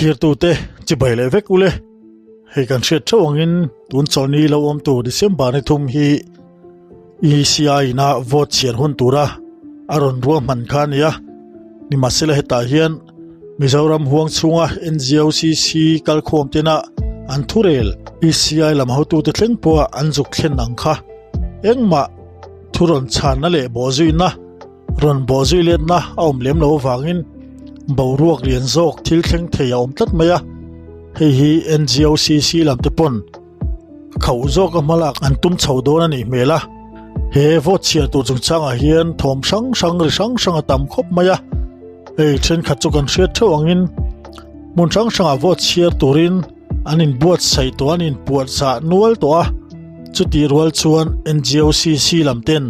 Thlirtute chibai leh vek ule. Hei kan hriat theuh angin tun chawlhni lo awm tur December ni thum hi ECI ina vote chhiar hun tura a rawn ruahman kha a ni a. Nimahsela hetah hian Mizoram huang chhunga NGOCC kalkhawm tena an thurel ECI lam hotute thleng pawha an zuk thlen ang kha engmah thu rawn chhanna leh bawhzuina rawn bawhzui letna a awm lem lo avangin boruak lian zawk thil thleng thei a awm tlat mai a, hei hi NGOCC lam te pawn khauh zawka hmalak an tum chho dawn a nih hmel a, he vote chhiar tur chungchangah hian thawm hrang hrang ri hrang hrang a tam khawp mai a, hei thenkhat chu kan hriat theuh angin hmun hrang hrangah vote chhiar turin an inbuatsaih tawh an inpuahchah nual tawh a, chutih rual chuan NGOCC lam ten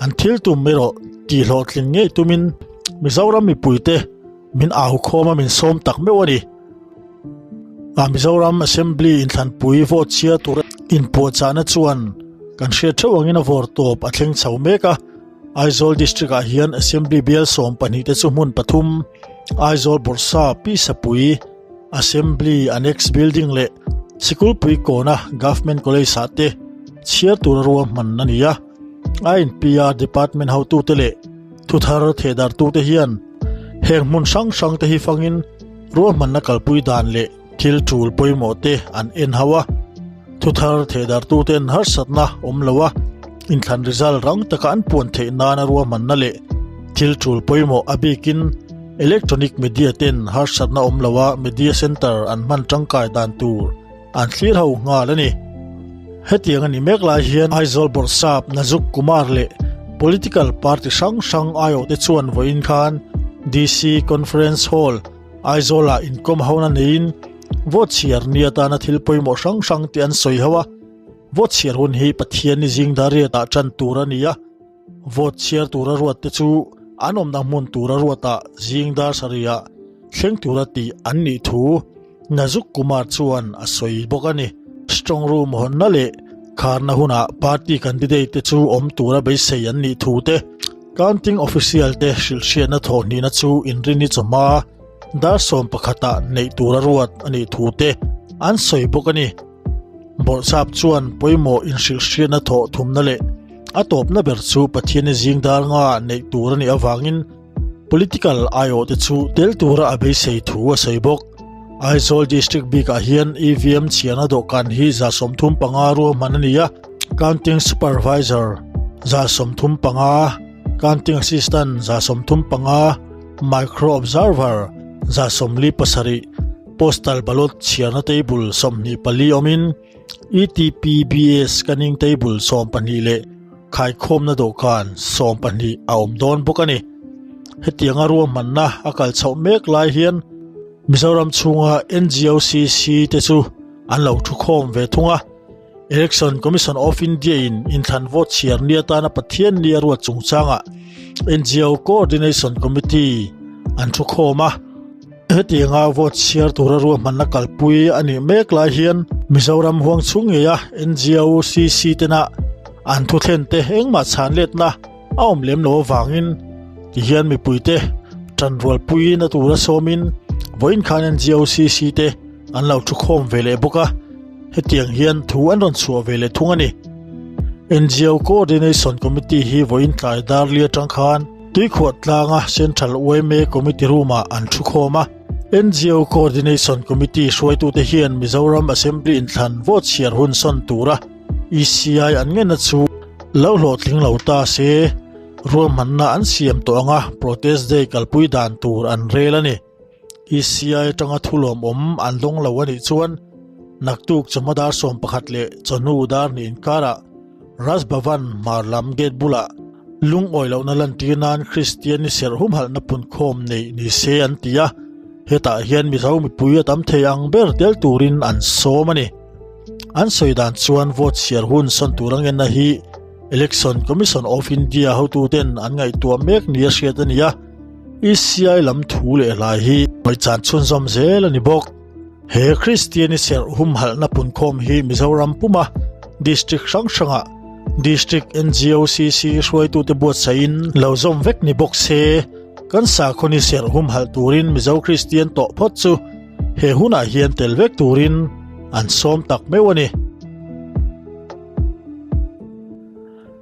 An thil tum erawh tih hlawhtling ngei tumin Mizoram mipuite min au khawm a min sawm tak meuh a ni. A Mizoram Assembly inthlanpui vote chhia tur inpuahchahna chuan kan hriat theuh angin a vawr tawp a thleng chho mek a. Aizawl District ah hian Assembly bial 12 te chu hmun pathum, Aizawl Bawrhsa Pi Sapui, Assembly Annex Building leh Sikulpui kawna Government College ah te chhiar tura ruahman a ni a. INPR Department hotute leh thuthar thehdartute hian heng hmun hrang hrang te hi fangin ruahmanna kalpui dan leh thil tul pawimawh te an en ho a. Thuthar thehdartuten harsatna awm lo a, inthlan result rang taka an puan theih nana ruahmanna leh thil tul pawimawh a bikin electronic media ten harsatna awm lo a media center an hman tangkai dan tur an thlir ho nghal a ni. Hetiang a ni mek lai hian Aizawl Bawrhsap Nazuk Kumar leh political party hrang hrang aiawhte chuan vawiin khan DC Conference Hall, Aizawlah inkawm hona neiin vote chhiar ni atana thil pawimawh hrang hrang te an sawi ho a. Vote chhiar hun hi Pathianni zing dariatah tan tur a ni a. Vote chhiar tura ruat te chu an awmna hmun tura ruatah zing dar sarihah thleng tura tih an nih thu Nazuk Kumar chuan a sawi bawk a ni. Strong room hawnna leh kharna hunah party candidate te chu awm tura beisei an nih thu te, counting official te hrilhhriatna thawhhnihna chu inrini chawhma dar 11 ah neih tura ruat a nih thu te an sawi bawk a ni. Bawrhsap chuan pawimawh inhrilhhriatna thawh thumna leh a tawpna ber chu Pathianni zing dar nga neih tur a nih avangin political aiawhte chu tel tura a beisei thu a sawi bawk. Aizawl District bikah hian EVM chhiarna dawhkan hi 35 ruahman a ni a, Counting Supervisor 35, Counting Assistant 35, Micro Observer 47, Postal ballot chhiarna table 24 awmin ETPBS scanning table 12 leh khaikhawmna dawhkan 12 a awm dawn bawk a ni. Hetianga ruahmanna a kal chhoh mek lai hian Mizoram chhunga NGOCC te chu an lo thukhawm ve thung a. Election Commission of India in inthlan vote chhiar ni atana Pathian ni a ruat chungchangah NGO Coordination Committee an thukhawm a. Hetianga vote chhiar tura ruahmanna kalpui a nih mek lai hian Mizoram huang chhung ngeia NGOCC tena an thuthlen te engmah chhan letna a awm lem lo avangin tihian mipuite tanrualpui na tura sawmin vawiin khan NGOCC te an lo thukhawm ve leh bawk a, hetiang hian thu an rawn chhuah ve leh thung a ni. NGO Coordination Committee hi vawiin tlai dar li atang khan Tuikhuah tlanga Central yma Committee Room-ah an thukhawm a. NGO Coordination Committee hruaitute hian Mizoram Assembly inthlan vote chhiar hun sawn tura ECI an ngenna chu lo hlawhtling lo ta se, ruahmanna an siam tawh anga Protest Day kalpui dan tur an rel a ni. ECI atanga thulawmawm an dawng lo a nih chuan naktuk chawhma dar 11 leh chawhnu dar hnih inkarah Raj Bhavan hmar lam gate bulah lungawi lohna lantir nan Kristian ni serh humhalhna punkhawm neih ni se an ti a, hetah hian Mizo mipui a tam thei ang ber tel turin an sawm a ni. An sawi dan chuan vote chhiar hun sawn tur a ngenna hi Election Commission of India hotuten an ngaihtuah mek nia hriat a ni a. ECI lam thu leh hlai hi ngaihchan chhunzawm zel a ni bawk. He Kristiani serh humhalhna punkhawm hi Mizoram puma District hrang hrangah District NGOCC hruaitute buatsaihin lo zawm vek ni bawk se, kan sakhawni serh humhalh turin Mizo Kristian tawh phawt chu. he hunah hian tel vek turin an sawm tak meuh a ni.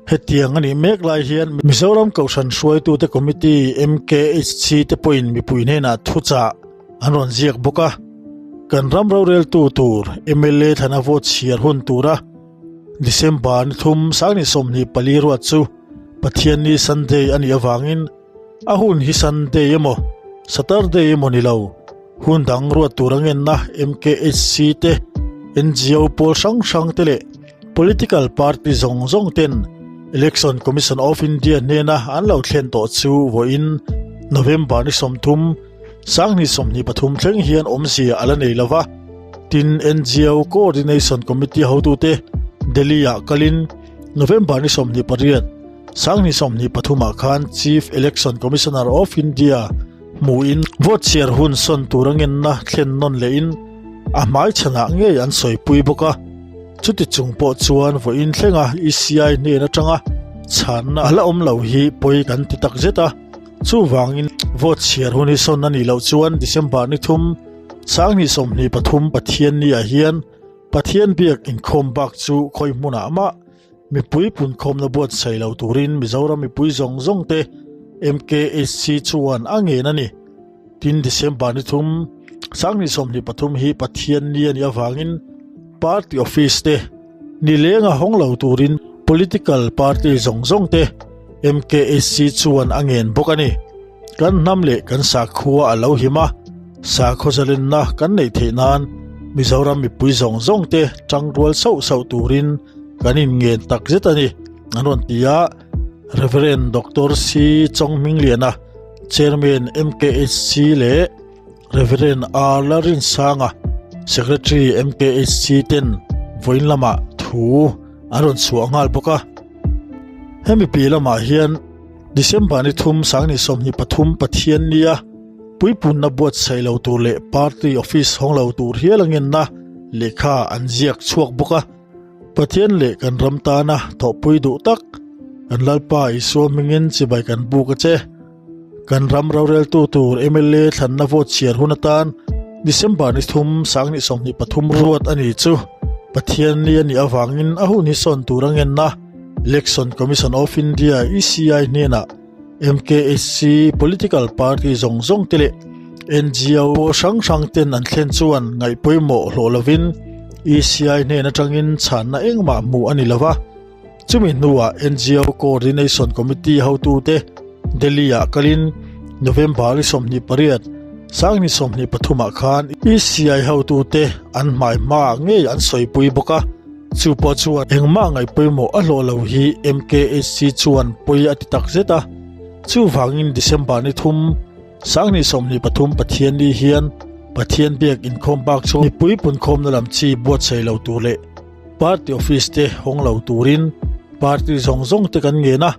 Hetiang a nih mek lai hian Mizoram Kohhran hruaitute Committee, MKHC, te pawhin mipui hnenah thuchah an rawn ziak bawk a. Kan ram roreltu tur mla thlana vote chhiar hun tura December ni thum sangni 24 ruat chu Pathianni Sunday a nih avangin a hun hi Sunday emaw Saturday emaw ni lo hun dang ruat tur a ngenna MKHC te, NGO pawl hrang hrang te leh Political party zawng zawng ten Election Commission of India hnena an lo thlen tawh chu vawiin November ni 30, 2023 thleng hian awmzia a la nei lo va. Tin, NGO Coordination Committee hotute Delhi-ah kalin November ni 28, 2023 ah khan Chief Election Commissioner of India hmuhin vote chhiar hun sawn tur a ngenna thlen nawn lehin a hmai chhanah ngei an sawipui bawk a. Chuti chung pawh chuan vawiin thlenga ECI hnen atanga chhanna a la awm lo hi pawi kan ti tak zet a. Chuvangin vote chhiar hun hi sawn a nih loh chuan December ni thum, 2023 Pathianni ah hian Pathian biak inkhawm bak chu khawi hmunah mah mipui punkhawmna buatsaih lo turin Mizoram mipui zawng zawng te MKHC chuan a ngen a ni. Tin, December ni thum, 2023 hi Pathianni a nih avangin Party Office te nileng a hawng lo turin Political Party zawng zawng te MKHC chuan a ngen bawk a ni. Kan hnam leh kan sakhua a lo him a, sakhaw zalenna kan neih theih nan Mizoram mipui zawng zawng te tangrual sauh sauh turin kan inngen tak zet a ni, an rawn ti a. Rev. Doctor C. Chawngmingliana, Chairman MKHC leh Rev. R. Lalrinsanga, Secretary MKHC ten vawiin lamah thu an rawn chhuah nghal bawk a. Hemi piah lamah hian December ni thum 2023 Pathiannia puipunna buatsaih lo tur leh Party Office hawng lo tur hial a ngenna lehkha an ziak chhuak bawk a. Pathian leh kan ram tana thawhpui duh tak kan Lalpa Isua hmingin chibai kan buk a che. Kan ram roreltu tur mla thlanna vote chhiar hun atan December ni thum 2023 ruat a ni chu Pathian ni a nih avangin a hun hi sawn tur a ngenna Election Commission of India, ECI, hnenah MKHC, Political Party zawng zawng te leh NGO pawl hrang hrang ten an thlen chuan ngaih pawimawh hlawh lovin ECI hnen atangin chhanna engmah hmuh a ni lova. Chumi hnuah NGO Coordination Committee hotute Delhi-ah kalin November ni 28, 2023 ah khan ECI hotute an hmai hmaah ngei an sawipui bawk a. Chu pawh chuan engmah ngaih pawimawh a hlawh lo hi MKHC chuan pawi a ti tak zet a. Chuvangin December ni thum, 2023 Pathianni hian Pathian biak inkhawm bak chu mipui punkhawmna lam chi buatsaih lo tur leh Party Office te hawng lo turin Party zawng zawng te kan ngen a,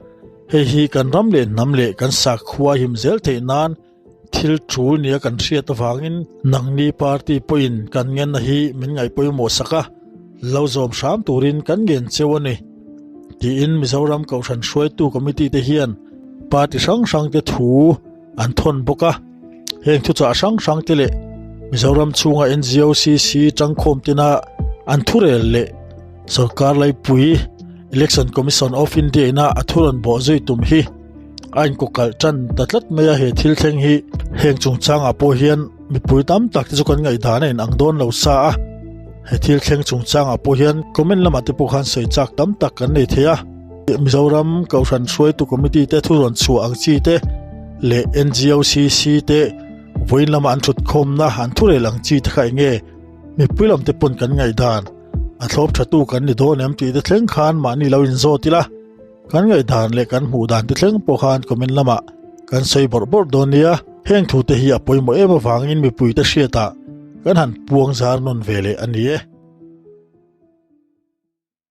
hei hi kan ram leh hnam leh kan sakhua him zel theih nan Thil tul nia kan hriat avangin nangni party pawhin kan ngenna hi min ngaih pawimawh sak a, lo zawm hram turin kan ngen cheu a ni, tiin Mizoram Kohhran Hruaitu Committee te hian party hrang hrang te thu an thawn bawk a. Heng thuchah hrang hrang te leh Mizoram chhunga NGOCC tangkhawm tena an thurel leh sorkar laipui Election Commission of India ina a thu rawn bawh zui tum hi a inkawkalh tan ta tlat mai a, he thil thleng hi heng chungchangah pawh hian mipui tam tak te chu kan ngaihdan a inang dawn lo sa a, he thil thleng chungchangah pawh hian comment lamah te pawh khan sawi chak tam tak kan nei thei a, Mizoram Kohhran Hruaitu Committee te thu rawn chhuah ang chi te leh NGOCC te vawiin lama an thutkhawmna an thurel ang chi te kha eng nge mipui lam te pawn kan ngaihdan a thlawp tha tu kan ni dawn em tih te thleng khan mahni lo inzawt ila. Kan ngaihdan leh kan hmuh dan te thleng pawh khan comment lamah kan sawi bawrh bawrh dawn nia. Heng thu te hi a pawimawh em avangin mipui te hriatah kan han puang zar nawn ve leh a ni e.